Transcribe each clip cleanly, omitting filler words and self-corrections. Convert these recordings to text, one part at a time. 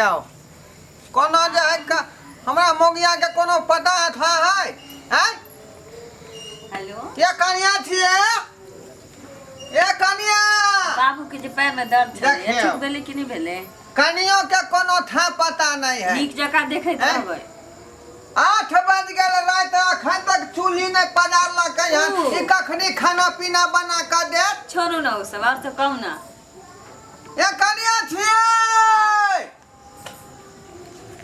देखियौ कोनो जे है हमरा मौगिया के कोनो पता था है हैं? हेलो। ये कनिया छियै, ये कनिया। बाबू के जे पैर में दर्द छलै, देखियौ। ठीक भेलै कि नहि भेलै? कनियो के कोनो था पता नहीं है। नीक जकाँ देखैत हैं? रहबै। 8 बज गेल राति, अखन तक चूल्ही नहि पजारलकै हन। ओ। ई कखनी खाना पीना बना कऽ देत? छोड़ू ने ओ सब, आओर सब कहू ने। ए कनिया छियै,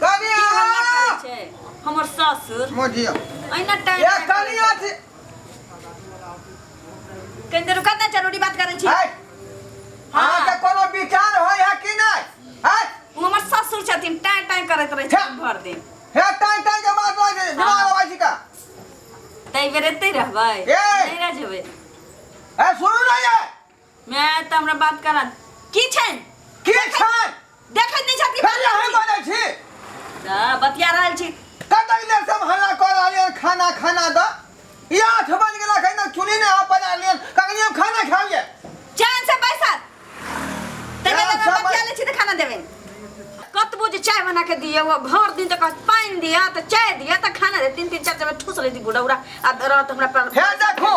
कनिया। की हल्ला करै छै हमर ससुर? मोजियो। अहिना टाइम। ए कनिया छी। कनि देर रुकत ने, जरूरी बात करै छी। है, अहाँके कोनो विचार होइ है कि नहि है? ओ हमर ससुर छथिन, टाँय टाँय करैत रहै छथिन भरि दिन। हे, टाइम टाइम के बात होइ छै, दिमाग अबै छै का? तऽ एहि बेर एतै रहबै? ए! नहि रह जेबै। ए, सुनू ने ये। मैं तऽ हमरा बात करत की छनि? की छै? देखैत नहि छथि? फेर अहीं बजै छी। तऽ बतिया रहल छी। कतऽ देर सब हल्ला कऽ रहलियै, खाना खाना दऽ। ई 8 बज गेल, अखन तक चुल्ही नहि अहाँ बजा लियन, कखनी हम खाना खा लियै? चैन से बैसल तै चैन से बतिया लै छी तऽ खाना देबै। कतबो जे चाय बना के दियौ, आ भरि दिन तऽ कहत पानि दिअ तऽ चाय दिअ तऽ खाना दे, तीन तीन चार चार बेर ठूस लेती बुढ़ौरा आ रहत हमरा पर। हे देखो।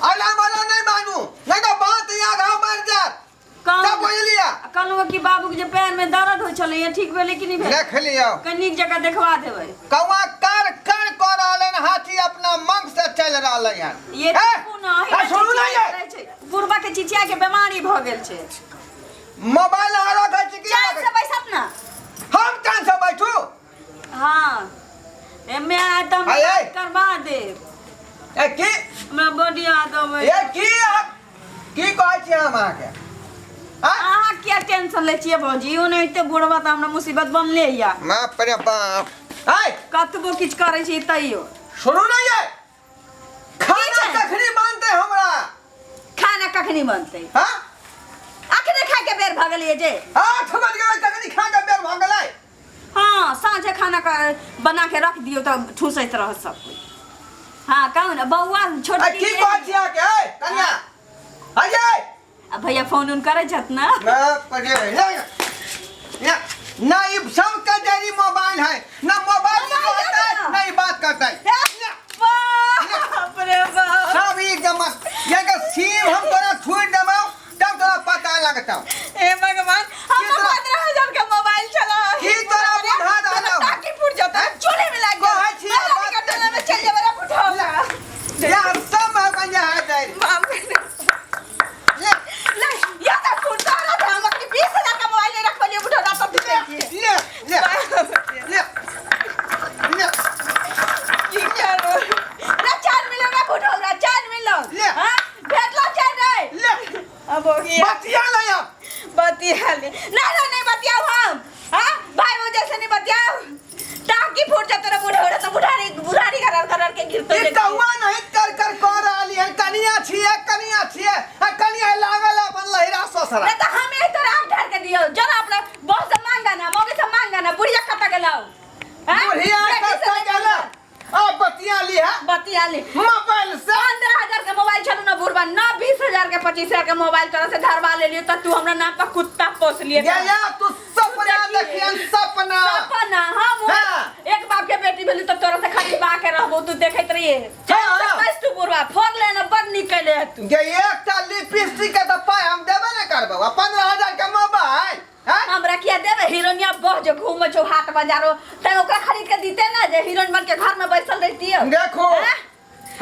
अला वाला नहि मानू, नहि तऽ बात आगाँ बढ़ि जायत। कहलहुँ सब बुझलियै? कहलहुँ कि बाबूके जे पैरमे दर्द होइ छलैए, ठीक भेलै कि नहि भेलै? देख लियौ। कनि नीक जकाँ देखवा देबै। कौआ कर कर कऽ रहलै हन, हाथी अपना मंग से चलि रहलै हन। ये ए, देखू ने, ए, अहिना सुनू ने ये। रहै छै। बुढ़बा के चिचिया के बीमारी भऽ गेल छै। मोबाइल अहाँ रखै छी कि? चैन से बैसत ने। हम चैन से बैठू? हाँ, एमे आय तऽ हम आय, आय। करवा देब। ए की? हमरा बड याद अबै। ए की अहाँ की कहै छी हम अहाँके? आँय? अहाँ किया टेंशन लै छियै भौजी? ओनाहिते बुढ़बा तऽ हमरा मुसीबत बनले या। बाप रे बाप, आय। कतबो किछु करै छी तैयो। सुनू ने ये, खाना छै? कखनी बनतै हमरा? खाना कखनी बनतै? हाँ। अखने खाय के बेर भऽ गेलियै जे। 8 बज गेलै, कखनी खा के बेर भऽ गेलै? हाँ, साँझे खाना का बना के रख दियौ तऽ ठूसैत रहत सब कोइ। हाँ, कहू ने बौआ। आ छोटकी की कहै छी अहाँके? ए कनिया, आइए। आ भैया फोन उन करै छथि ने? बाप रे, ले ना ना, ई सबके देरी मोबाइल है ना, मोबाइल मोबाइल करता दे है ना, ई बात करता है। बाप रे बाप। सब ई जमा ये के सिम हम तोरा छुड़ देबौ तब तोरा पता लगतौ। हे भगवान, हम की तोरा- 15,000 के मोबाइल चला। की तोरा बुझा रहलौ? ताकि फूट जतौ, चूल्हे में लाग। कहै छी बाप के टोला में चल जेबै रे बुढ़ौला। या सब अपन जे है दे। बाप रे। ले। ले या त फूट रहा था, हम अपनी 20,000 का मोबाइल नहीं रख पलिए बुढ़ौला, तब भी देखिए। ले ले ले ले। की करू रे? चार मिलो रे बुढ़ौला, चार मिलो। ले। हां, भेटलो चार रे। ले। अब हो गया। बतिया ले अब। बतिया ले। ना ना, नहीं बतियाओ हम। हाँ, भाई वो जैसे नहीं बतियाओ, टाकी फूट जाते रे बुढ़ौला, तो बुढ़ारी बुढ़ारी करर करर के गिरते। ई कौआ नहीं कर कर कर रहली हन, कनिया छियै, कनिया छियै, आ कनिया लागल अपन लहिरा ससरा। नहीं तो हम एक तरह आग ढार के दियो जरा। अपना बहू से मांगा ना, मौगी से मांगा ना। बुढ़िया कता गेलाओ? हाँ? बुढ़िया बेटी से कतऽ नहीं गेल? मांगा। आ बतिया लिहा। बतिया ली। मोबाइल से 15,000 के मोबाइल छलू ना बुढ़बा ना, 20,000 के, 25,000 के मोबाइल तोरा से धरवा ले लियो, त तू हमरा नाम पर कुत्ता पोस लिए। या या तू सपना देखिए। देखियन सपना। सपना हम हाँ। एक बाप के बेटी भेली त तोरा से खरीदबा के रहबो, तू देखैत रहिए। हाँ। बस तू बुढ़बा फोन लेना बड़ नीक कैले है तू। गे, एकटा लिपस्टिक के तऽ पाइ हम देबे ने करबौ, आ 15,000 के मोबाइल हैं? हमरा किया देबे? हीरोइनिया बह जो घूमे छौ हाट बाजारो, तै ओकरा खरीद के दीते ना जे हीरोइन बन के घर में बैसल रहती। देखो। हैं?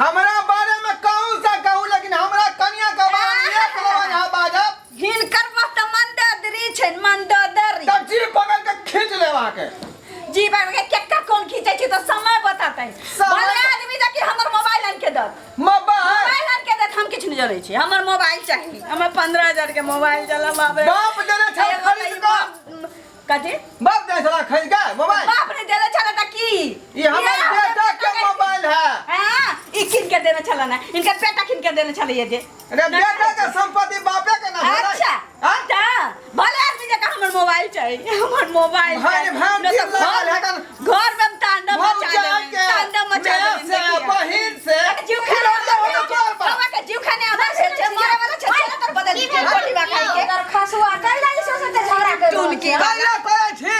हमरा बारे में कहूँ से कहूँ, लेकिन हमरा कनिया के बारे में एक लवन यहाँ बाजब। हिनकर बस तऽ मंदोदरी छै, मंदोदरी। तब जी पकड़ के खींच ले वहाँ के। जी बाबा के केक्का कोन खींचे छी तऽ समय बतातै। समय भले आदमी जाके हमर मोबाइल आन के दत। मोबाइल। मोबाइल आन के दत, हम किछु नहीं जनै छी। हमर मोबाइल चाही, हमर 15,000 के मोबाइल चला बाप रे। बाप देने छल एगो खरीद तऽ ई कऽ। कथी? बाप देने छला खरीद के मोबाइल। बाप ने देले छला तऽ की? ई हमर ये बेटा के मोबाइल है। हाँ, ई किन के देने छला ना, इनकर बेटा किन के देने छला ये जे। अरे, बेटा के संपत्ति बापे के ना भेलै। अच्छा। हाँ? तऽ भले आदमी जकाँ हमर मोबाइल चाही, हमर मोबाइल भाई चाही। भाई नहि तऽ दिल लागल घर है कन। घर में हम तांडव मचा भौजाई देबै, के, तांडव मचा मेरे देबै, से देखिए। बहिन से जीव खाने खिलौना आबै होता तोहर पर। बाबा के जीव खाने आबै छै, छै मरे वाला छै, चल तर बदल दिए गोटी बा खाई के। खसुआ कैला जे सोचते झगड़ा कर टुनकी। कैला करै छी?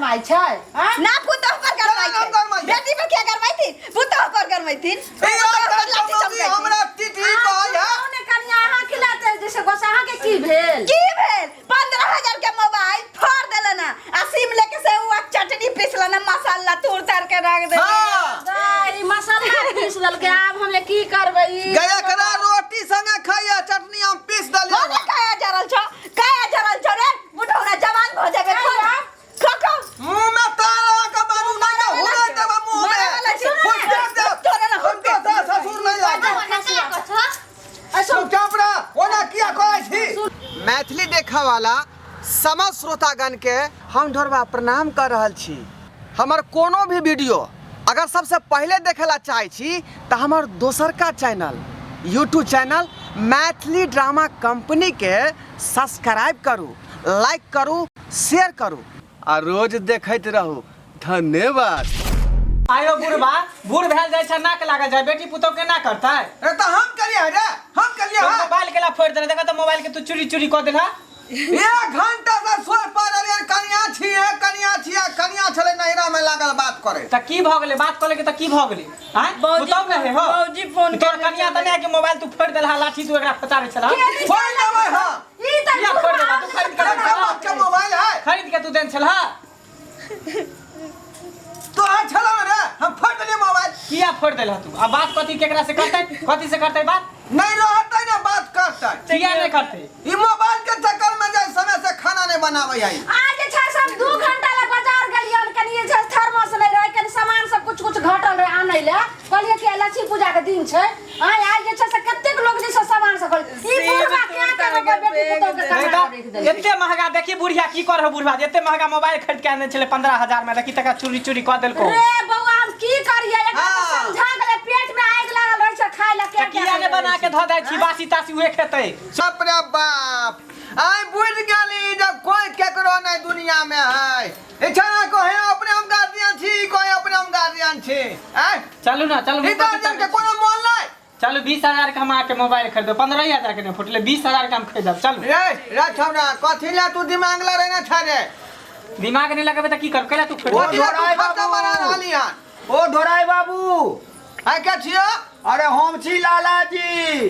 गरमाइ छै आँय? ना पुतोह पर गरमाइ हम गरमाइ छै छै। बेटी पर क्या गरमाइथिन पुतोह पर गरमाइथिन ए पुतोह यार, पर लाठी मौगी चमकैथिन हमरा टीटी कहै है सुनू ने कनिया अहाँ खिलाते जैसे गोसा अहाँके की भेल की भेल 15,000 के मोबाइल फोड़ देलन आ सिम लेके से उ चटनी पीसलन मसाला तूर तार के रख देलन हाँ दाइ, ई मसाला पीस देलकै आब हमे की करबै ई गया करा रोटी संगे खाइया चटनी हम पीस देलियै कोने काया जरल छौ काया जरल छौ रे बुढ़ौना जवान भ जेबे खो खो खो मुंह में ताला के बाबू नहीं तो हुरे देबा मुंह में मारे वाला छी। फुट देब तोरा ना हम तो ससुर नहीं लागे चुपचाप रह ओना किया कहै छी मैथिली देखऽ वाला समस्त श्रोतागण के हम ढोरबा प्रणाम कर रहल छी। हमर कोनो भी वीडियो अगर सबसे पहले देखे ला चाहै छी तऽ हमर दोसरका channel YouTube channel Maithili drama company के सब्सक्राइब करू, लाइक करू, शेयर करू आ रोज देखैत रहू। धन्यवाद। आयो बुढ़बा बूढ़ भेल जाइ छै नाक लागल जाइ बेटी पुतोह केना करतै अरे तऽ हम केलियै रे, हम केलियै तो हँ। मोबाइल केला फोड़ि देने देखा तऽ मोबाइल के तू चोरी चोरी कऽ देलहा एक घंटा से सोच पा रहलियै कनिया छियै कनिया छियै कनिया छलै नैहरा में लागल बात करे तऽ की भऽ गेलै बात कऽ लेके तऽ की भऽ गेलै आँय भौजी पुतोह ने हे हो भौजी फोन तोर कनिया तऽ नहि है कि मोबाइल तू फोड़ि देलहा लाठी तू एकरा फचारे छलहा फोड़ देबै हम ई तऽ किया फोड़ि देलहा तू खरीद के देने केकरा छलहा बाप के मोबाइल है खरीद के तू देने छलहा तो अहाँ छलौ रे हम फोड़ देलियै मोबाइल किया फोड़ देलहा तू आ बात कथी केकरा से करतै कथी से करतै बात नहीं रहतै ने बात करतै किया नहीं करतै ई मोबाइल के चक्कर में जे समय से खाना नहीं बनाबै है आज जे छै से हम 2 घंटा ला बाजार गेलियै कनी जे छै थर्मस नहि रहै कनी सामान सब कुछ कुछ घटल रहै आनै ले कहलियै कि लक्ष्मी पूजा के दिन छै आइ आइ जे छै से कतेक लोग जे छै सामान सब खरीद ई बुढ़वा के के बेटी पुतोह के नहीं कमा तऽ के रखि देलकै एते महंगा देखी बुढ़िया की कर बुढ़वा एते महंगा मोबाइल खरीद के आने छलै 15,000 में देखी तकरा चोरी चोरी कऽ देलको रे बौआ हम की करियै एकरा तऽ हाँ। समझा गेलै पेट में आगि लागल रहै छै खाय ला के तऽ किया ने बना के धऽ दै छी बासी तासी उहे खेतै बाप रे बाप आइ बुझि गेली जब कोई केकरो नहीं दुनिया में है इच्छा ना कहे अपने हम गार्जियन छी कोई अपने हम गार्जियन छी आय चलू ना चलू ई गार्जियन के कोनो मोल नहीं चलू 20,000 के हम आके मोबाइल खरीदो 15,000 के नहीं फुटले 20,000 के हम खरीदब चलू रे रे छौड़ा कथी ला तू दिमाग लड़े ना छा रे दिमाग नहीं लगेबे तऽ की करब कैला तू ओ खरीद ढोराई ढोराई बाबू बना बाबू। रहली हन ओ ढोराई बाबू आय के छियो अरे हम छी लालाजी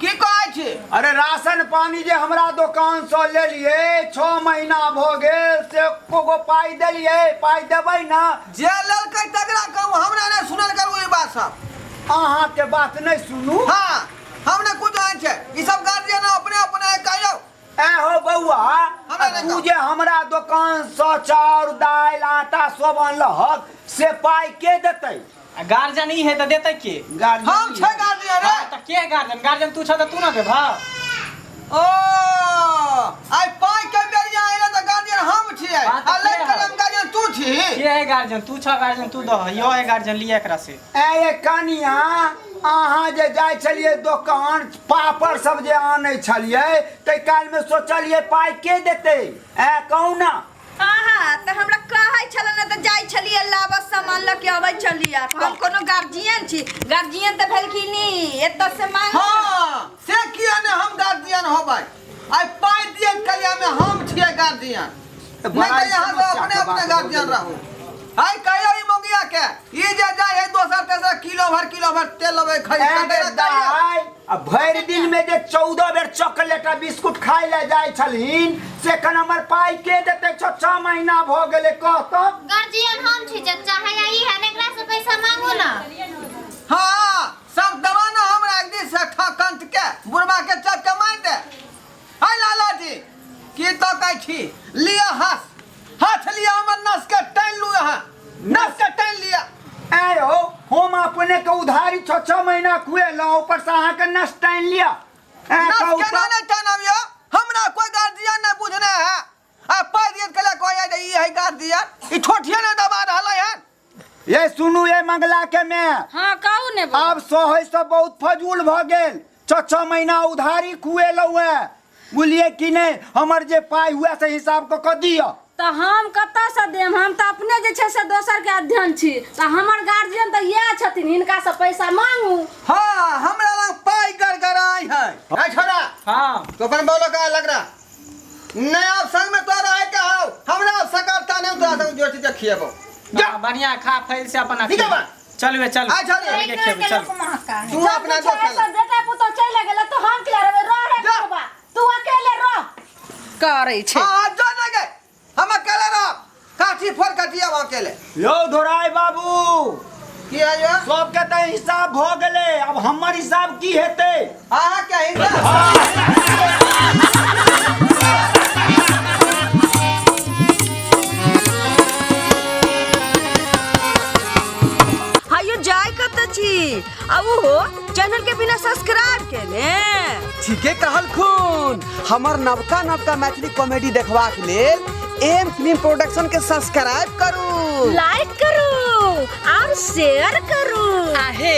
की कहै छी अरे राशन पानी जे हमरा दोकान से लेलिए 6 महीना भ गेल से एको गो पाई देलिए पाई देबै ना जे लेलकै तकरा कहू हमरा नहि सुनल करू ई बात सब अहाँ के बात नहीं सुनू हाँ हम ने कुछ जानै छै ई सब गार्जियन अपने अपने कहियौ ए हो बौआ हमरा नहि तू कहू। जे हमरा दोकान से चाउर दालि आटा सब अनलहक से पाई के देतै आ गार्जियन ई है तऽ देतै के गार्जियन हम छै गार्जियन रे हाँ, तऽ के गार्जियन गार्जियन तू छ तऽ तू ना देबह ओ आइ पाइ के बेरिया अइले तऽ गार्जियन हम छियै हाँ, तऽ आ के लैत है? कलम गार्जियन तू छी के है गार्जियन तू छ गार्जियन तू दह यो है गार्जियन लिया एकरा से ए कनिया अहाँ जे जाइ छलियै दोकान पापड़ सब जे आनै छलियै ताहि कालमे सोचलियै पाइ के देतै ए कहू ना हाँ तऽ हमरा कहै छल ने तऽ जाइ छलियै लाबऽ सामान लऽ के अबै छलियै हम कोनो गार्जियन छी गार्जियन तऽ भेलखिन ई एतऽ से मांग हाँ से किया ने हम गार्जियन होबै आइ पाइ दिए कलिया में हम छियै गार्जियन तऽ नहीं बड़ा तऽ यहाँ से समस्या अपने के अपने बात गार्जियन भऽ रहू आइ कहियो ई मंगिया के ई जे जाइ है दोसर तेसर किलो भर तेल लेबै खरीद ए के गे तकरा कहियो। दाइ आ भरि दिन में जे 14 बेर चॉकलेट आ बिस्कुट खाय ले जाइ छलहिन से कन हमर पाइ के देतै 6 6 महीना भऽ गेलै कह तऽ गार्जियन हम छी चचा है ई है एकरा से पैसा मांगू ना हाँ सब दवा ना हमरा एक दिन से ठकंत के बुढ़वा के चप के मार दे हाय लाला जी की तो कहै छी लिअ हाथ हाथ लिअ हमर नस के टाइन लू अहाँ नस के टाइन लिअ ऐ हो हम अपने के उधारी 6 6 महीना खुएलहुँ ऊपर से अहाँके नस टाइन लिअ ऐ नस कहू केना तऽ नहि टानब यौ हमरा कोई गार्जियन नहि बुझने है आ पाइ दियत कहले कहै जे ई है गार्जियन ई ठोठिए नहि दबा रहलै हन ये सुनू ये मंगला के में हाँ कहू ने बौआ। आब सहै से बहुत फजूल भऽ गेल 6 6 महीना उधारी खुएलहुँ हेँ बुझलियै कि नहि हमर जे पाइ हुए से हिसाब कऽ कऽ दिअ तऽ हम कतऽसँ देब हम तऽ अपने जे छै से दोसरके अध्ययन छी तऽ हमर गार्जियन तऽ इएह छथिन हिनकासँ पैसा मांगू हाँ हमरा लग पाइ गड़गड़ाइ है ए छोड़ा हाँ तो अपन बोलो का लग रहा नहीं अब संग में तो रहे के हो हमरा अब सकरता नहीं तोरा संग जो चीज खिएबो जा। हाँ, बढ़िया खा फैल से अपन ठीक है बा। चल वे चल आ चल। चल के खेबै, चल तू अपना जब दोस्त सब बेटा पुतोह चलि गेलै तो हम किला रहबै रह रे जा। बाबा तू अकेले रह करै छै हाँ हाँ जो ना गए हम अकेले रह काठी फोड़ काटी अब अकेले यौ धोराय बाबू की है यो सबके तऽ हिसाब भऽ गेलै आब हमर हिसाब की हेतै हाँ हाँ क्या हिसाब हायो जाय कत छी आ ओहो चैनल के बिना सब्सक्राइब केने ठीके कहल खून हमर नवका नवका मैथिली कॉमेडी देखबाक लेल एम फिल्म प्रोडक्शन के सब्सक्राइब करू लाइक करू और शेयर करू आहे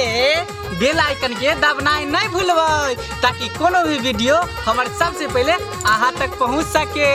बेल आइकन के दबनाइ नहि भूलबै ताकि कोनो भी वीडियो हमर सबसे पहिले अहाँ तक पहुँच सके।